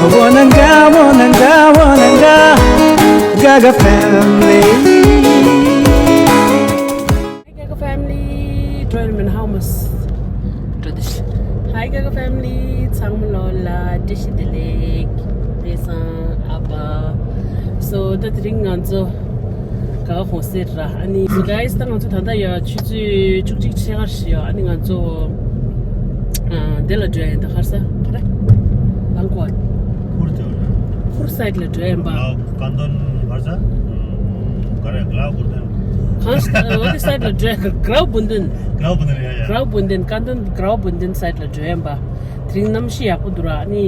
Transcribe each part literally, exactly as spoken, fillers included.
Wananga, wananga, wananga, Gaga family. Hi Gaga family, འགྲོ་ཡིན་མིན་ཧའུ་མ་སི། འགྲོ་དེ། Hi Gaga family, ཚང་མ་ལོ་ལ་བཀྲ་ཤིས་བདེ་ལེགས། བདེ་སང་ཨ་པ། So ད་དེ་རིང་ང་ཚོ་ག་ག་གོང་སེ་ར། ཨ་ནི་guys ད་ང་ཚོ་ད་ལྟ་ཡ་ཆུ་ཚོད་བཅུ་གཅིག་ཕྱེད་ཀ་ཞིག་ཡ། ཨ་ནི་ང་ཚོ་ཨ་འདི་ལ་འགྲོ་ཡ་ཡིན། ད་ག་རེ་ཟེར་ག་རེ། ལང་ཀོ་ཨན། ཧུར་དེ་བ་རེད། ཧུར་སའིད་ལ་འགྲོ་ཡ་ཡིན་པ། ཀ་འདོན་ག་རེ་ཟེར། ག་རེ་ག་ལ་ཧུར་དེ། གང་ས་འོ་དེ་སའིད་ལ་འགྲོ་ཡ། ག་ར་བུན་དུན། ག་ར་བུན་དུན་ཡ་ཡ། ག་ར་བུན་དུན། ཀ་འདོན་ག་ར་བུན་དུན་སའིད་ལ་འགྲོ་ཡ་ཡིན་པ། དེ་རིང་གནམ་གཤིས་ཡག་པོ་འདུག་ར། ཨ་ནི་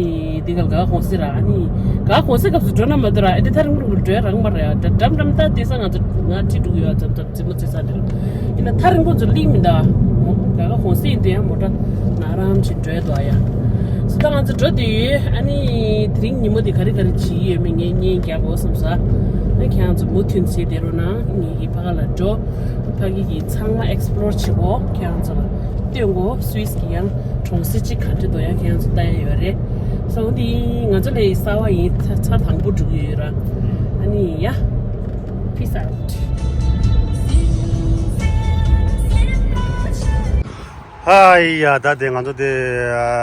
འདི་ག་ག་གོང་སེ་ར། ཨ་ནི་ག་གོང་སེ་སྐབས་སུ་འགྲོ་ན་མ་འདུག་ར། ཨེ་དེ་ཐག་རིང་པོ་རིང་པོ་འགྲོ་ཡ་རག་མ་རེད་ཡ། འགྲམ་འགྲམ་ད་དེ་ས་ང་ཚོ་ང་ཁྲིད་འགྲོ་གི་ཡོད། མཚམས་མཚམས་རྩེད་མོ་རྩེ་ས་དེ་རུ་ཡིན་ན་ཐག་རིང་པོ་ཚོ་སླེབས་མི་འདུག་ཨ། ག་ག་གོང་སེ་ཡིན་དུས་ཡང་མོ་ཊ་ནག་རམ་ཞིག་འགྲོ་ཡ་འདུག་ཨ་ཡ། སོ་ད་ང་ཚོ་འགྲོ་དུས་ཨ་ནི་དེ་རིང་ཉིན་མོ་དེ་ག་རེ་ག་རེ་བྱེད་ཡོད་མེད་ངས་བརྙན་རྒྱག་དགོས་བསམ་ས། ཨ་ཁྱེད་རང་ཚོ་མུ་མཐུད་བྱས་བསྡད་རོགས་གནང་། ངེད་ཀྱིས་ཕ་ག་ལ་འགྲོ། ཕ་གི་གི་ཚང་མ་ཨེག་སི་པི་ལོར་བྱེད་གོ། ཁྱེད་རང་ཚོ་ལ་སྟོན་གོ། སུད་སི་གི་ཡང་གྲོང་གསེབ་ཅིག་ག་འདྲ་འདུག་ཡང་ཁྱེད་རང་ཚོ་ལྟ་ཡ་ཡོད་རེད། སོང་དེ་ང་ཚོ་ལས་གསར་པ་ཡིན། ཚ་ཚ་དང་པོ་འགྲོ་གི་ཡོད་ར། ཨ་ནི་ཡ། Peace out. ཧ་ཡ། ད་དེ་ང་ཚོ་དེ་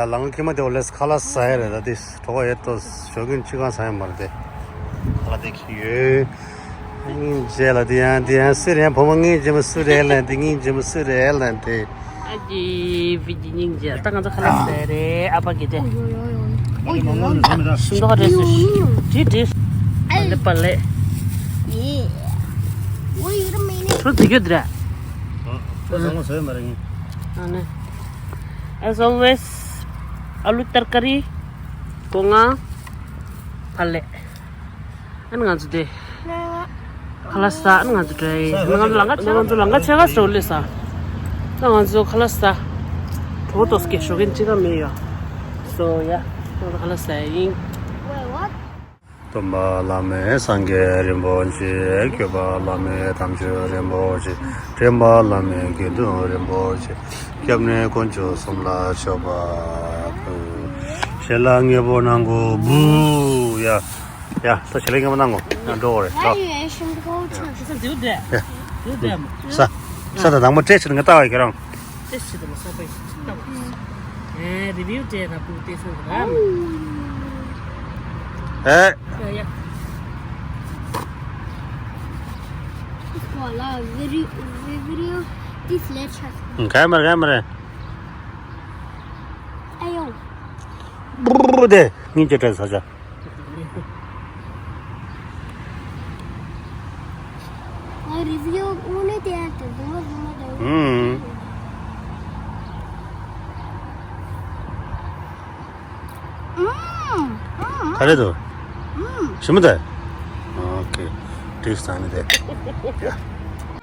ལང་ཀི་མ་དེ་འོ་ལེས་ཁ་ལག་ཟ་ཡ་རེད། ད་དེ་གྲོགས་པོ་ཡོད་དོ་ཞོགས་ཀུན་ཅི་གང་ཟ་ཡ་མ་རེད་དེ། ཁ་ལག་དེ་ཁྱི་ཡོད། སྙིང་རྗེ་ལ་དེ་ཡང་དེ་ཡང་སུ་རེད། བུ་མོ་སྙིང་རྗེ་མོ་སུ་རེད་ལ་དེ། སྙིང་རྗེ་མོ་སུ་རེད་ལ་དེ། ཨ་ཅི་བི་ཅི་སྙིང་རྗེ། ད་ང་ཚོ་ཁ་ལག་ཟ་ཡ་རེད། ཨ་ཕ་གི་དེ་ཞིམ་མདོག་རེད་སུ་ཞིག་འདི་འདྲས་པ་ལས། ཁྱོད་དེ་ཁྱོད་དེ་རེད། ཁྱོད་ཟ་མ་ཟ་ཡ་མ་རེད་ངས། ཨ་ནི། As always, ཨ་ལུ་ཏར་ཀ་རི། སྒོ་ང་། ཕ་ལེ། ཨ་ནི་ང་ཚོ་དེ། ཁ་ལག་ཟ། ཨ་ནི་ང་ཚོ་འགྲོ་ཡི། ང་ཚོ་ལང་ཀ་ང་ཚོ་ལང་ཀ་ཆེ་ཁ་སོ་ལེ་ཟ། ད་ང་ཚོ་ཁ་ལག་ཟ། གྲོགས་ཏོ་སྐད་ཤོད་མཁན་ཅི་ག་མེད་ཡོད། སོ་ཡ། ང་ཚོ་ཁ་ལག་ཟ་ཡིན། སྟོན་པ་བླ་མེད་སངས་རྒྱས་རིན་པོ་ཆེ། སྐྱོབ་པ་བླ་མེད་དམ་ཆོས་རིན་པོ་ཆེ། འདྲེན་པ་བླ་མེད་དགེ་འདུན་རིན་པོ་ཆེ། སྐྱབས་གནས་དཀོན་མཆོག་གསུམ་ལ་མཆོད་པ་ཕུལ། ཞལ་ལག་མཉེས་པོ་གནང་གོ་བུ་ཡ། ཡ་ད་ཞལ་ལག་མཉེས་པོ་གནང་གོ། ཡ་འགྲོ་གོ་རེད་ད། ས་ས་ད་དང་པོ་སྤྲད་ཕྱིར་ང་ལྟ་བ་ཁྱེད་རང་། ཏེ་ཤི་དང་ས་པའི་ཨེ་རི་བིའུ་ཏེ་ར་པུ་ཏེ་སོང་ར། ཨེ། ཡ་ཡ། Voilà, video, video, this lecture. ག་མ་རེད་ག་མ་རེད། ཨ་ཡོ། ཏེ་སྙིང་རྗེ་དྲན་ས་ཆ། ང་རི་བིའུ་དངོས་གནས་དེ་ཡང་དེ་བཟུང་བ་བཟུང་བ་དང་། ཨུམ། ཨུམ། ཨུམ། ག་རེ་འདུག་ཨུམ། ཞིམ་པོ་འདུག་ཨོ་ཁེ། འགྲིག་སོང་ནི་དེ།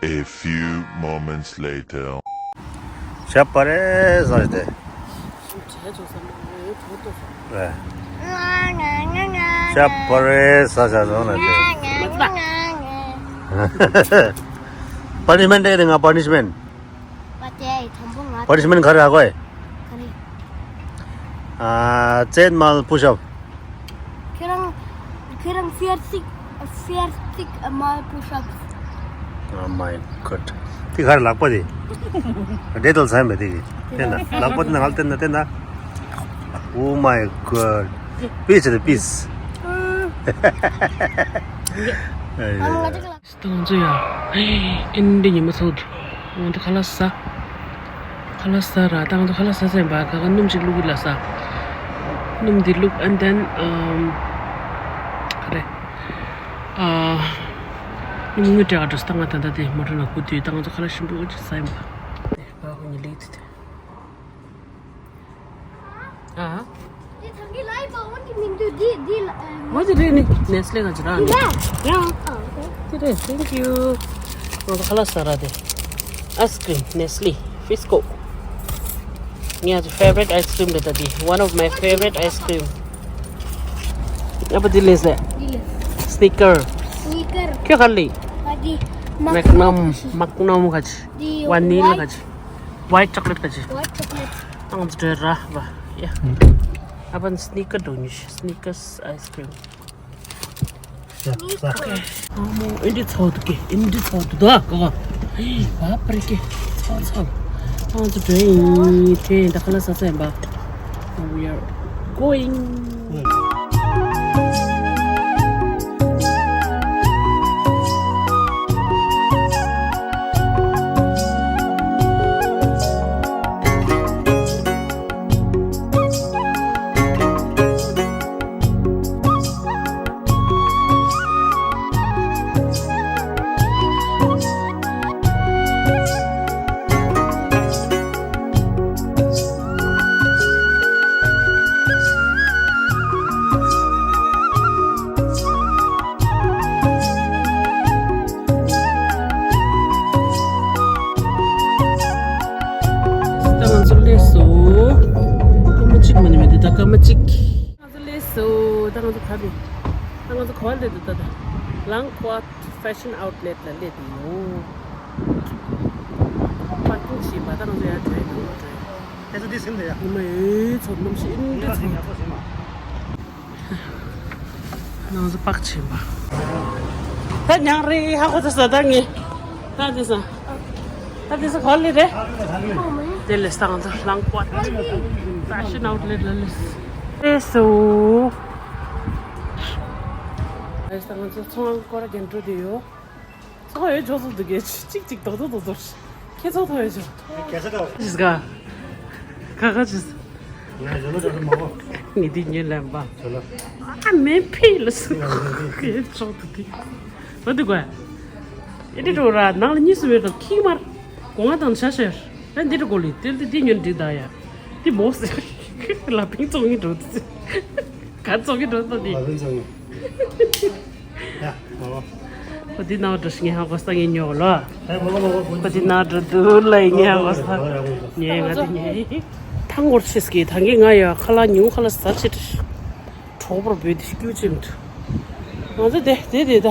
A few moments later. ཞབས་པ་རེ་ཟ་རེ་དེ། བྱས་ཆོག་ས་མ་རེད། གྲོད་ཐོག་ས། རེད། ཞབས་པ་རེ་ཟ་བྱ་སོང་ལ་དེ། མ་ཚ། པ་ནི་ཤི་མེན་ཊི་དེ་ང་པ་ནི་ཤི་མེན་ཊི། པ་དེ་དང་པོ་ང་། པ་ནི་ཤི་མེན་ཊི་ག་རེ་ཨ་གོ་ཨེ། ག་རེ། ཨ་ཙེན་མལ་པུ་ཤབ། ཁྱེད་རང་ཁྱེད་རང་ཕིར་སྟིག་ཕིར་སྟིག་མལ་པུ་ཤབ། Oh my god. དེ་ག་རེ་ལག་པ་དེ། ཌེ་ཊལ་ཟ་མེད་དེ་གི། བསྟན་ན་ལག་པ་བསྟན་ན་ང་ལ་བསྟན་ན་བསྟན་ན། Oh my god. Peace དེ་peace. ཨ་ང་ཅག་ལ། ད་ང་ཚོ་ཡ། ཨིན་འདི་ཉི་མ་ཚོ། ང་ཚོ་ཁ་ལག་ཟ། ཁ་ལག་ཟ་ར། ད་ང་ཚོ་ཁ་ལག་ཟ་ཟིན་པ་ག་ག་སྣུམ་ཅིག་བླུགས་ཀྱི་ལ་ཟ། སྣུམ་འདི་བླུགས། and then ཨམ། ག་རེ། ཨ། སྣུམ་དངུལ་སྤྲད་ག་འགྲོ་ས། ང་ད་ལྟ་དེ་མོ་ཊ་ནང་སྒུག་དུས་ད་ང་ཚོ་ཁ་ལག་ཞིམ་པོ་ཅིག་ཟ་ཡིན་པ། དེ་ག་ག་ཉི་ལིག་དེ། ཨ། དེ་ཐང་གི་ལ་ཡི་པ་འོན་གྱི་མི་འདུག་འདི་འདི་ལ། ཨ། འོ་དེ་རེད་ནི། ནེ་སི་ལེ་ག་ཅི་ར་ནི། ཡ། ཡ། ཨ། དེ་རེད། Thank you. ང་ཚོ་ཁ་ལག་ཟ་ར་དེ། ཨའི་སི་ཀྲིམ་ནེ་སི་ལེ་ཕིས་ཀོ། ངའི་ཕེ་ཝ་རི་ཊི་ཨའི་སི་ཀྲིམ་རེད་ད་དེ། One of my favorite ice cream. ཨ་ཕ་དེ་ལེ་ཟེ། འདི་ལ། སི་ནི་ཀར། སི་ནི་ཀར། ཁྱོད་ག་རེ་ལེ། ང་དེ་མག་ནམ། མག་ནམ་ག་ཅི། འདི་ཝ་ནི་ལ་ག་ཅི། ཝའི་ཊི་ཅོག་ལེ་ཊི་ག་ཅི། ཝའི་ཊི་ཅོག་ལེ་ཊི། ཨང་ཙི་ཏྲེ་ར་བ། ཡ། ཨ་ཕ་སི་ནི་ཀར་འགྲོ་ཉེ་ཤི། སི་ནི་ཀར་ཨའི་སི་ཀྲིམ། ཡ། ཨ་མོ་ཨིན་དྲི་ཚོགས་འདུག་གེ། ཨིན་དྲི་ཚོགས་འདུག་ད་གོ། བ་པར་གེ། ཚོགས་ཚོགས། ང་ཚོ་འགྲོ་ཡིན། འགྲོ་ཡིན། ད་ཁ་ལག་ཟ་ས་ཡིན་པ། We are going. ད་ང་ཚོ་སླེབས་སོང་། སྐར་མ་གཅིག་མ་ནི་མེད་དེ། ད་སྐར་མ་གཅིག་ང་ཚོ་སླེབས་སོང་། ད་ང་ཚོ་ག་རེ། ད་ང་ཚོ་ག་པར་སླེབས་འདུག་ད་ད། ལང་ཀོ་ཨཊ་ཕེ་ཤན་ཨའུཊ་ལེཊ་ལ་སླེབས་འདུག་ཡོ། པར་ཀིང་བྱས་པ། ད་ང་ཚོ་ཡར་འགྲོ་ཡ་འགྲོ་འགྲོ་ཡ། ཨེ་ཚོ་འདི་ཟིན་དེ་ཡ། ཉི་མ་ཡོད་ཚོ་གནམ་གཤིས་ཨིན་འདྲ་ཚོ། ང་ཚོ་པར་ཀ་བྱས་པ། ད་ཉང་རེ་ཧ་གོ་ཚ་ས་ད་ངས། ད་དེ་ས། ད་དེ་ས་ག་ལེ་རེད། དེ་ལས་ད་ང་ཚོ་ལང་ཀོ་ཨཊ་ཕེ་ཤན་ཨའུཊ་ལེཊ་ལ་སླེབས་སོང་། ཨེ་ས་ང་ཚོ་ཚོང་ཁང་སྐོར་ར་རྒྱན་སྤྲོ་དེ་ཡོད། ཚོང་ཁང་ཡོད་ཇོ་ཚོ་འདུག་གེ། གཅིག་གཅིག་རྡོག་རྡོག་རྡོག་རྡོག་ཁྱེད་ཚོ་ཐོ་ཡོད་ཇོ། ཇིས་ག་ཁ་ཁ་ཇིས། ངས་ཇོ་ལོ་ཇོ་ལོ་མ་གོ། ངས་འདི་ཉོས་ལེན་པ། ཇོ་ལོ། ཨ་མེ་ཕི་ལ་སུ་ཁེ་ཆོག་ཏུ་དི། འོ་འདི་གོ་ཡ། ཨེ་འདི་འགྲོ་ར་ནང་ལ་གཉིས་སུ་མེད་དོ་ཁིག་མར། གོང་ང་དང་ཤ་ཤར། ཨ་འདི་འགྲོ་གོ་ལི་ཏིལ་ཏི་འདི་ཉོན་འགྲིག་ད་ཡ། འདི་མོ་སི། ལ་ཕིང་ཙོང་ངི་འགྲོ་དི། ག་ཙོང་གི་འགྲོ་ད་དི། ལ་ཕིང་ཙོང་ངི། ཡ། མོ་གོ། ཁོ་དི་ནང་འགྲོ་ཤི་ངེ་ཧ་གོ་ས་ངེ་ཉོ་ལོ། ཨེ་མོ་གོ་མོ་གོ། ཁོ་དི་ནང་འགྲོ་དུ་ལ་ངེ་ཧ་གོ་ས། ཉེ་ང་དི་ཉེ། ཐང་གོར་ཤི་སྐྱེ་ཐང་གི་ང་ཡ་ཁ་ལ་ཉུང་ཁ་ལ་ས་ཆེ་དྲི། གྲོགས་པོར་བོད་དི་སྐྱུ་ཅིམ་དུ། ང་ཚོ་དེ་དེ་དེ་ད།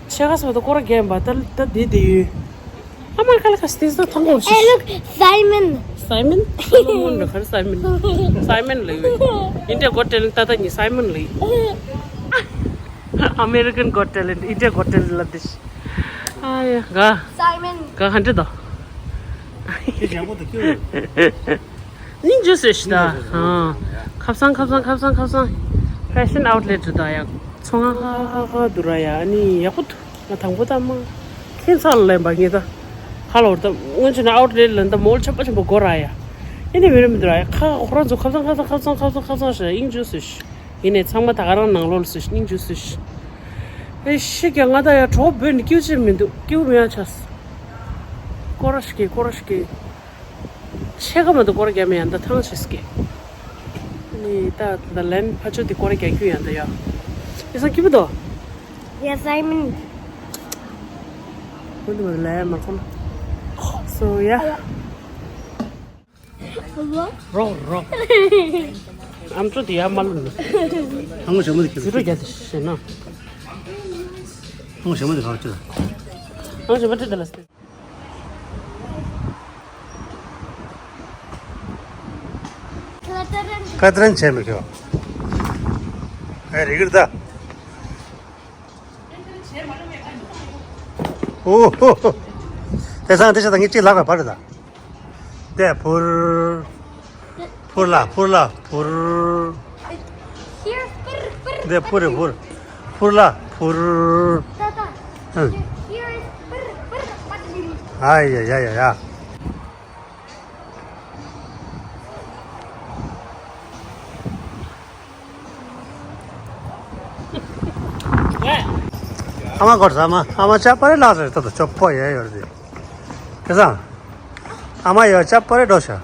ཆེ་ཁ་སོ་ད་སྐོར་ར་རྒན་པ་ད་ད་དེ་དེ་ཡོད། ཨ་མ་ཁ་ལ་ཁ་སྟེ་སོ་ཐང་གོར་ཤི། Hey, look, Simon. Simon? Solomon ནི་ཁར་Simon། Simon་ལི་ཡོད། India Got Talent ད་ད་ཉི་Simon་ལི། American Got Talent, India Got Talent་ལ་དི་ཤི། ཨ་ཡ་ག Simon. ག་ཧན་ཏེ་ད། ཁྱེད་ཞང་པོ་དུ་ཁྱོད། སྙིང་རྗེ་སོས་ཤི་ད། ཨ། ཁབ་སང་ཁབ་སང་ཁབ་སང་ཁབ་སང་། ཕེ་ཤན་ཨའུཊ་ལེཊ་རེད་ད་ཡ། ཚོང་ང་ཧ་ཧ་ཧ་དུ་ར་ཡ། ཨ་ནི་ཡག་པོ་འདུག་ང་དང་པོ་ད་མ། ཁྱེད་ཚ་ལ་ལེན་པ་ངེད་ད། ཧ་ལོ་ད་སྔོན་ཆད་ན་ཨའུཊ་ལེཊ་ལ་ད་མོལ་ཆེན་པོ་ཆེན་པོ་དགོ་ར་ཡ། ཨ་ནི་མི་རེ་མི་འདུག་ར་ཡ། ཁ་ཁོ་རང་ཚོ་ཁབ་སང་ཁབ་སང་ཁབ་སང་ཁབ་སང་ཤི། སྙིང་རྗེ་སོས་ཤི། ཡིན་ནའི་ཚང་མ་ད་ག་རང་ནང་ལོགས་ལ་སོས་ཤི། སྙིང་རྗེ་སོས་ཤི། ཨེ་ཤི་ཀྱང་ང་ད་ཡ་གྲོགས་བོད་ནི་སྐྱུ་ཅིམ་མི་འདུག་སྐྱུ་མི་ཡ་ཆ་སི། སྐོར་ར་ཤི་ཀེ་སྐོར་ར་ཤི་ཀེ། ཆེ་ཁ་མ་དུ་སྐོར་རྒྱབ་མེད་ཡང་ད་ཐང་ཆེ་སྐེ། ནི་ད་ད་ལན་ཕ་ཆོ་དི་སྐོར་རྒྱག་རྒྱུ་ཡང་ད་ཡ། ཡ་ས་ཀི་བུ་དོ། Yes, I mean. ཁོ་ནི་མ་ལ་ཡ་མ་ཁོ་ན། So yeah. རོ་རོ། ཨམ་ཅོ་དི་ཡ་མ་ལུ་ནི། ཧང་ཞེ་མ་དི་ཁྱེར། ཟི་རུ་རྒྱ་དི་ཤེ་ན། ཧང་ཞེ་མ་དི་ཁ་ཅི། ཧང་ཞེ་མ་དི་ད་ལ་སྟེ། ཁ་ཏ་རན་བྱས་མི་ཁྱོ། ཨེ་རི་གིར་ད། ཨོ་ཧོ་ཧོ། དེ་སང་དེ་ཤ་ད་ངས་ཅིག་ལག་ལ་བར་ད། དེ་འཕུར། འཕུར་ལ་འཕུར་ལ་འཕུར། Here, པིར་པིར། འདི་འཕུར་རེ་འཕུར། འཕུར་ལ་འཕུར། ད་ད། ཧུ། Here, པིར་པིར་པ་ཏི་ལི། ཨ་ཡ་ཡ་ཡ་ཡ། ཨ་མ་སྐོར་ས་མ་ཨ་མ་ཅག་པ་རེ་ལགས་ཟེར་ཏོ་ཏོ་ཅོག་པོ་ཡ་ཡོད་རེད། དེ་སང་། ཨ་མ་ཡོད་ཅག་པ་རེ་འགྲོ་ཤག་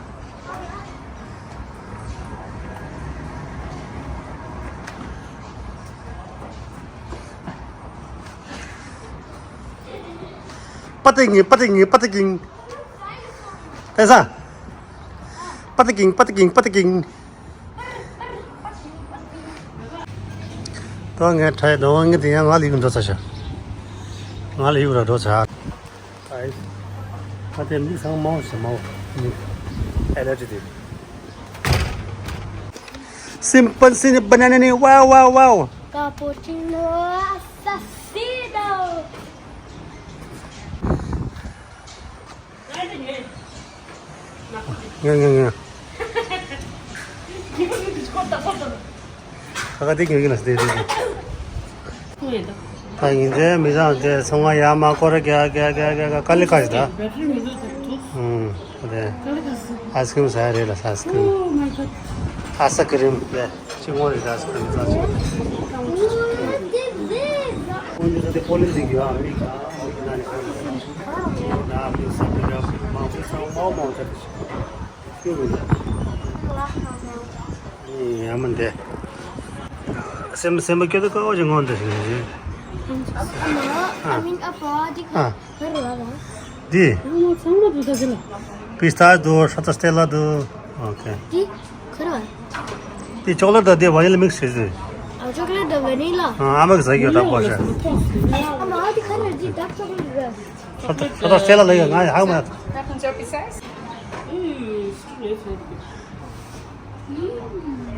པ་ཏི་ངི་པ་ཏི་ངི་པ་ཏི་ཀིང་། དེ་སང་། པ་ཏི་ཀིང་པ་ཏི་ཀིང་པ་ཏི་ཀིང་། ད་ངས་ཁྲའི་ནོ་ངས་དེ་ཡང་ང་ལ་ཡུག་འགྲོ་ཚར་ཤག་ང་ལ་ཡུག་ར་འགྲོ་ཚར། ཨ་དེ་མིག་སང་མང་ཞིག་མང་། ཨེ་ལར་ཇི་དེ། Simple, simple banana, wow, wow, wow. Cappuccino assassino. ཉོ་ཉོ་ཉོ། ཁ་ཁ་དེ་ཉོ་གི་ན་སྟེ་དེ། ད་ཡིན་ཚེ་མི་ཚང་དེ་ཚོང་ང་ཡ་མ་ཀོ་ར་ག་ག་ག་ག་ག་ཀ་ལི་ཀ་ཞིག་ད། ཨུམ། དེ་ཨའི་སི་ཀི་རིམ་ཟ་ཡ་རེད་ལ་ཨའི་སི་ཀི་རིམ། ཨའི་སི་ཀི་རིམ་དེ་ཅི་ངོ་རེད་ཨའི་སི་ཀི་རིམ་ཟ་ཅི། ཁོང་ཚོ་དེ་ཕོ་ལིན་ཟིག་ཡོད་ཨ་མི་ག་ཨ་མི་ག་ན་ནི་ཁ་ན་ཕི་ས་ཕི་ར་མང་ཕི་ས་མང་མང་ཚ་ཕི་ཤི་ཡོད་མི་འདུག་ཡ་མ་འདི། སེམས་སེམས་པ་སྐྱོ་དུ་ཀ་བ་ཅིག་ངོ་འདི་ཞིག་རེད། ཨ་མ་ཨ་མིན་ཨ་ཕ་འདི་ཨ། ག་རེ་བ་ལ། འདི། ཨ་མ་ཚང་མ་འདུག་ད་འདི་ལ། པི་སྟ་ཆི་འདུག་ཧྲ་ཏ་སྟེ་ལ་འདུག་ཨོ་ཁེ། འདི་ག་རེ་བ། འདི་ཅོག་ལེ་ཊི་དང་འདི་ཝ་ནི་ལ་མིག་སི་བྱས་ཟིན། ཨ་ཅོག་ལེ་ཊི་དང་ཝ་ནི་ལ། ཨ་ཨ་མ་གི་ཟ་གི་ཡོད་ད་པོ་ཤ། ཨ་མ་ཨ་འདི་ག་རེ་འདི་ཌར་ཅོག་ལེ་ཊི་རེད། ཧྲ་ཏ་ཧྲ་ཏ་སྟེ་ལ་ལ་ཡོད་ང་ཡ་ཧ་གོ་མ།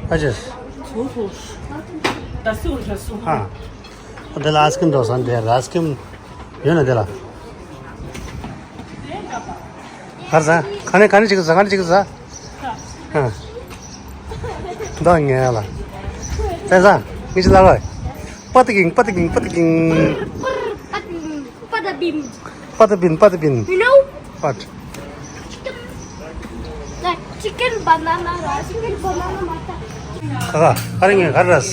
ཨ་ཅེ། ཨ། དེ་ལ་ཨའི་སི་ཀི་རིམ་འགྲོ་ས་འདི་ཨའི་སི་ཀི་རིམ་ཡོད་ན་དེ་ལ། གར་ས་ག་ནས་ག་ནས་ཅིག་ས་ག་ནས་ཅིག་ས། ཨ། ད་ངས་ལ། བཙན་བཟང་ངས་ཅི་ལ་རོགས། པ་ཏི་གིང་པ་ཏི་གིང་པ་ཏི་གིང་། པ་ཏི་གིང་པ་ཏི་གིང་། པ་ཏི་པིན། པ་ཏི་པིན། You know? What? Like chicken banana, right? Chicken banana mata. ཁ་ཁ་ཨ་རི་ངས་ག་རེ་རས།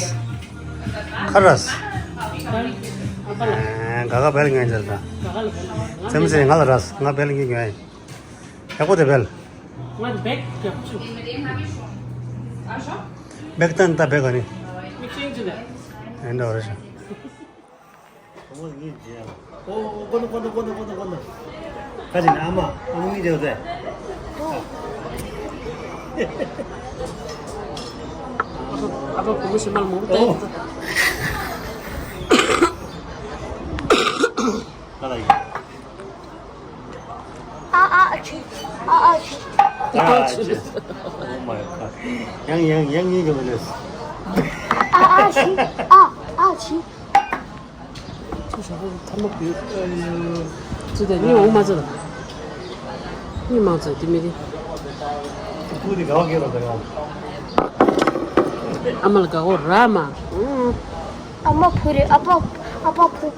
ག་རེ་རས། ཨེ་ག་ག་བལ་ངས་འཇལ་ད། སེམས་སེ་ང་ལ་རས་ང་བལ་ངས་ཉོས། ཡག་པོ་དེ་བལ། ང་བེག་རྒྱབ་ཆུ། བེག་ཏན་ད་བེག་ག་ནི། མིག་ཤིང་ཅི་ལ། ཨེ་འདྲ་བ་རེད་ཤག་ཨོ་མོ་གཉིས་བརྗེ་ཡ། ཨོ་ཨོ་ཀོ་ནོ་ཀོ་ནོ་ཀོ་ནོ་ཀོ་ནོ་ཀོ་ནོ། ཁ་ཅིག་ནི་ཨ་མ་ཨ་མ་གཉིས་བརྗེ་ཡོད་དེ། ཨ་ཕ་བུ་མོ་ཞིག་མར་མོ་བསྟན། ཨོ། ཁ་ལ་ཡིན། ཨ་ཨ་ཆི། ཨ་ཨ་ཆི། ཨ་ཨ་ཆི། Oh my god. ཡང་ཡང་ཡང་ཡིན་གྱི་མི་ལེས། ཨ་ཨ་ཆི། ཨ་ཨ་ཆི། ཅི་ཞོག་པོ་ཐ་མ་བུད། ཅི་དེ་གཉིད་འོང་མ་ཚོད། གཉིད་མ་ཚོད་དེ་མི་རེད། ཐུག་དེ་ག་བ་གེ་ལ་དེ་ག་ཨ་མ་ལ་དགའ་བོ་ར་མ། ཨ་མ་ཕུ་རེད། ཨ་ཕ་ཨ་ཕ་ཕུ།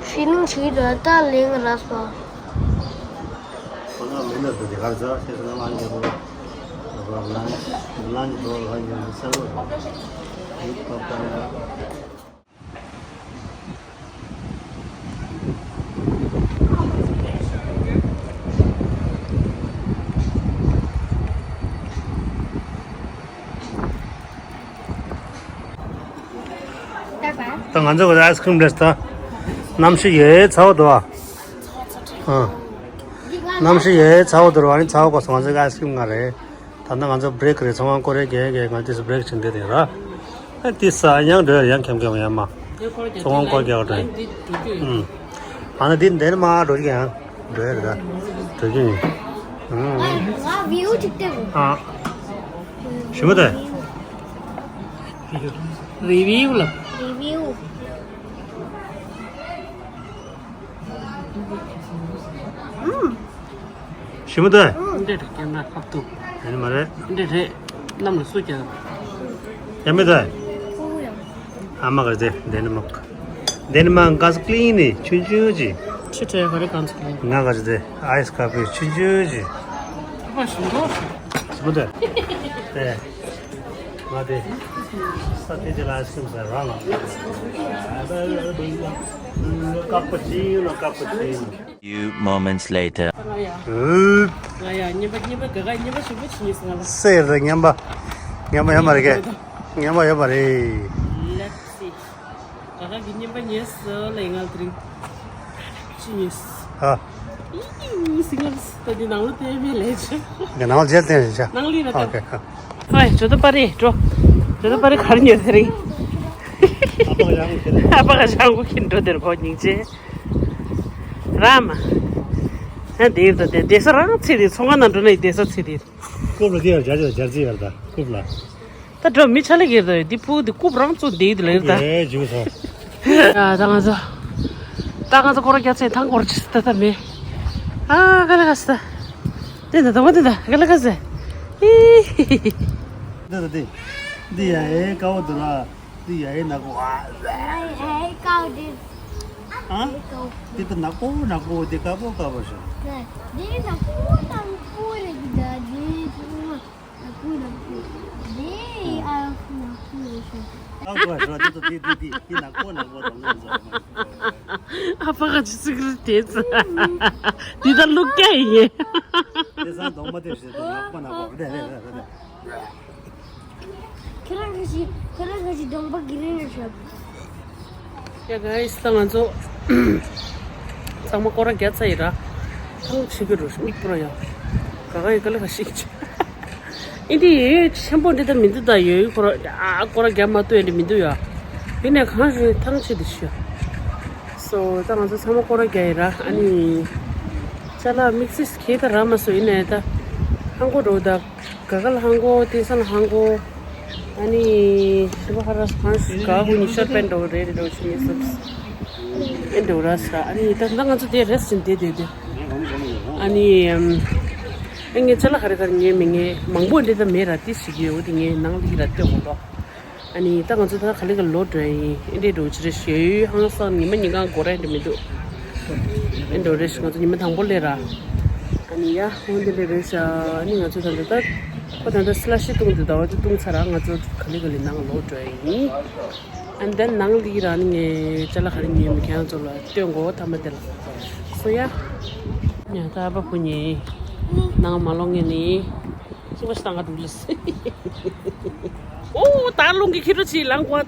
ཕི་ལིང་ཆི་ར་ཏ་ལེང་ར་སོ། ཁོ་ན་མེད་ན་དེ་གར་ཟ་ཤེས་སོང་ན་ང་ཉེ་པོ། ལ་ལ་ཉེ་པོ་ལ་ཉེ་པོ་ས་ལོ། ཡུག་པ་པ་ཡ། ད་ང་ཚོ་གི་ཨའི་སི་ཀི་རིམ་རེད་ད། གནམ་གཤིས་ཡོད་ཚ་བོ་འདུག་ཨ། ཨ། གནམ་གཤིས་ཡོད་ཚ་བོ་འདུག་ཨ་ནི་ཚ་བོ་གོ་སོང་ང་ཚོ་གི་ཨའི་སི་ཀི་རིམ་ང་རེད། ད་ནི་ང་ཚོ་བྷི་རེག་རེད། ཚོང་ཁང་སྐོར་རེ་རྒྱག་རྒྱག་ང་དེ་སུ་བྷི་རེག་བྱེད་འདོད་དེ་ར། ཨ་དེ་ས་ཡང་འགྲོ་ཡང་འཁྱམ་འཁྱམ་ཡང་མ། ཚོང་ཁང་སྐོར་རྒྱག་འགྲོ། ཨུམ། ཨ་ནི་དེ་འདིར་མ་འགྲོ་གི་ཡང་འགྲོ་ཡ་རེད་ད། འགྲོ་གི་ཡིན། ཨུམ། ང་བིའུ་ཅིག་སྟེར་དགོས། ཨ། ཞི་མོ་དེ། རི་བིའུ་ལ། རི་བིའུ། ཨུམ། ཞི་མོ་དེ། འདི་རེད་ཀེམ་ར་ཁབ་ཏུ། དེ་ནི་མ་རེད། འདི་རེད། གནམ་ལ་སུ་རྒྱག་ཡ་མེད་དེ། ཨ་མ་ག་རེ་དེ་ཌེན་མག་ཌེན་མག་ག་ས་ཀླིན་ནི་ཆུང་ཆུང་ཅི། ཆུ་ཁྲལ་ག་རེ་ག་ས་ཀླིན། ང་ག་རེ་དེ་ཨའི་སི་ཁ་ཕི་ཆུང་ཆུང་ཅི། ཨ་མ་ཞིམ་པོ། ཞི་མོ་དེ། དེ། ང་དེ། ས་དེ་དེ་ལ་ཨའི་སི་ཀྲིམ་ཟ་རང་ལ། ཀ་པུ་ཅི་ནོ་ཀ་པུ་ཅི་ནོ། Few moments later. ང་ཡ། ཨུ། ང་ཡ་ཉན་པ་ཉན་པ་ག་ག་ཉན་པ་ཞིམ་པོ་ཅི་ཉིས་ང་ལ། སེ་རེད་ཉན་པ། ཉན་པ་ཡོད་མ་རེད་གས། ཉན་པ་ཡོད་མ་རེད། Let's see. ག་ག་གི་ཉན་པ་ཉན་སོ་ལེ་ང་དེ་རིང་། ཅི་ཉིས། ཨ། ཨི་ཉིས་ང་ལ་ད་དེ་ནང་ལ་དེ་མེད་ལེ་ཅི། ང་ནང་ལ་རྗེས་བསྟན་ཞིག་བྱ། ནང་ལ་ཡིན་ན་ད། ཨོ་ཁེ་ཨ། ཧོꯏ་ཇོ་དོ་པ་རེད་འགྲོ། ཇོ་དོ་པ་རེད་ག་རེ་ཉོས་དེ་རིང་། ཨ་ཕ་ག་ཞང་གོ་ཁྱེར་འགྲོ་དེར་གོ་སྙིང་རྗེ། ར་མ། ཨ་དེ་ཡིན་ད་དེ་བསྡད་ས་རང་ཚེ་དེ་ཚོང་ཁང་ནང་འགྲོ་ན་ཡི་བསྡད་ས་ཚེ་དེ། རྐུབ་ལ་དེ་ཡང་སྦྱར་ཅིག་ལ་སྦྱར་རྩིས་ཡར་ད་རྐུབ་ལ། ད་འགྲོ་མི་ཆ་ལེ་གེར་ད་ཡོད་འདི་ཕུ་དེ་རྐུབ་རང་ཚོ་བསྡད་ཡོད་ལེར་ད། ཨེ་བྱུང་སོང་། ཡ་ད་ང་ཚོ། ད་ང་ཚོ་སྐོར་རྒྱག་ཚེ་ཐང་སྐོར་ཅིག་ད་ད་མེད། ཨ་ག་ལེ་ག་ས་ད། དེ་ད་ད་མ་དེ་ད་ག་ལེ་ག་ས། ཨི་ཧི་ཧི། འདི་ད་འདི། འདི་ཡ་ཨེ་ཀའོ་འདི་ར། འདི་ཡ་ཨེ་ནག་པོ་ཨ། ཨེ་ཀའོ་འདི། ཨ། འདི་ད་ནག་པོ་ནག་པོ་འདི་དཀར་པོ་དཀར་པོ་ཞིག་འདི་ནག་པོ་དང་པོ་རེད་ད་འདི་ཚང་མ་ནག་པོ་ནག་པོ། འདི་ཨ་ནག་པོ་རེད་ཤག་ཨ་ཀོ་ཞོ་འདི་ད་འདི་འདི་འདི་འདི་ནག་པོ་ནག་པོ་དང་ལོ་འཛོམས་མ། ཨ་ཕ་ག་ཅི་ཟིག་རེད་དེ་ཚ། འདི་ད་ལུག་སྐྱ་ཡིན། དེ་ཚང་གདོང་མ་དེ་ཞིག་ད་ནག་པོ་ནག་པོ་རེད་རེད་རེད་རེད། ཁྱེད་རང་གི་ཞིག་ཁྱེད་རང་གི་ཞིག་གདོང་པ་གི་རིང་རེད་ཤག་ཡ་ག་ཡིས་ད་ང་ཚོ་ཚང་མ་སྐོར་ར་རྒྱག་ཚར་ཡིན་ར། ཐང་ཆད་གི་རུ་མིག་པོ་ར་ཡ། ག་ག་ཡི་ག་ལེ་ག་ཤིག་ཅི། ཨིན་དི་ཡོད་ཆེན་པོ་འདི་ད་མི་འདུག་ད་ཡོད་ཁོ་ར་ཨ་སྐོར་ར་རྒྱག་མ་ཐུབ་ཡ་འདི་མི་འདུག་ཡ། ཡིན་ནས་གང་ཞིག་ཐང་ཆད་དི་ཤི་ཡ། སོ་ད་ང་ཚོ་ཚང་མ་སྐོར་ར་རྒྱག་ཡིན་ར། ཨ་ནི་ཅ་ལག་དམིགས་བསལ་གས་ད་རག་མ་སོང་། ཡིན་ནས་ད་ཧང་གོ་འགྲོ་ད། ག་ག་ལ་ཧང་གོ་ཏེ་ས་ལ་ཧང་གོ། ཨ་ནི་ཤི་བ་ཧ་ར་ཧང་ཤི་ག་གུ་ཉི་ཤར་པན་འགྲོ་རེ་རེ་འགྲོ་ཆུ་ནི་སུབ་ཨེ་འགྲོ་ར་ས། ཨ་ནི་ད་ད་ང་ཚོ་དེ་རེས་ཅིན་དེ་དེ་དེ། ཨ་ནི་ཨེ་ངས་ཅ་ལག་ཧ་རེ་གར་ཉོས་མི་ངས་མང་པོ་འདི་ད་མེད་ར་ཏི་ཞིག་ཡོད་འོ་དེ་ངས་ནང་ལི་ར་ལྟོས་གོ་ལོ། ཨ་ནི་ད་ང་ཚོ་ད་ག་ལེ་ག་ལོ་འགྲོ་ཡིན་ཨེ་འདྲེ་འགྲོ་ཅི་རེ་ཞོའི་ཧང་སང་ཉི་མ་ཉིན་གང་འགོར་ཡ་འདྲ་མི་འདུག་ཨེ་འགྲོ་རེ་ཞིག་ང་ཚོ་ཉི་མ་དང་པོ་ལས་ར། ཨ་ནི་ཡ་ཧོང་འདི་ལས་རེ་ཤ་ཨ་ནི་ང་ཚོ་ད་ལྟ་ད་ཁོ་ད་ལྟ་སི་ལ་ཤི་བཏུང་འདུག་ད་བ་ཅི་བཏུང་ཚར་ར་ང་ཚོ་ག་ལེ་ག་ལེ་ནང་ལོག་འགྲོ་ཡ་ཡིན། ཨ་ནི་ད་ནང་ལི་ར་ནི་ངས་ཅ་ལག་ག་རེ་ཉོས་མི་ཁྱེད་རང་ཚོ་ལ་སྟོན་གོ་ཐ་མ་དེ་ལ་སོ་ཡ། ཡ་ད་ཨ་ཕ་ཁུ་ཉེ་ནང་མ་ལོང་ངེ་ནི། ཤི་བ་ཤི་ཏང་ག་འདུག་ལ་སི། ཨོ་ད་རླུང་གི་ཁྱི་རོ་ཆི་ལང་ཀོ་ལ།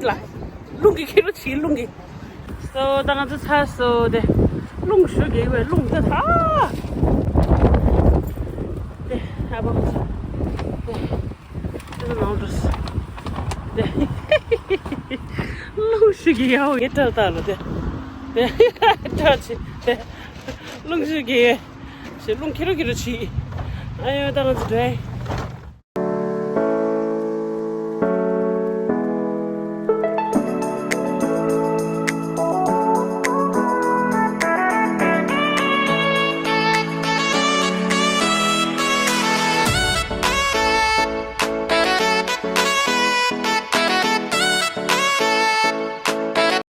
རླུང་གི་ཁྱི་རོ་ཆི་རླུང་གི། སོ་ད་ང་ཚོ་ཚ་སོ་དེ། རླུང་ཞུ་གི་བས་རླུང་དེ་ཐ། དེ་ཨ་བ་ཚ། དེ། དེ་ནང་འགྲོ་སོ། དེ། རླུང་ཞུ་གི་ཡའོ་ཡེ་ཏྲ་ཏ་ལ་དེ། དེ། ཏྲ་ཆི་དེ། རླུང་ཞུ་གི་ཡེ། ཞེ་རླུང་ཁྱི་རོ་ཁྱི་རོ་ཆི། ཨ་ཡོ་ད་ང་ཚོ་འདྲེ།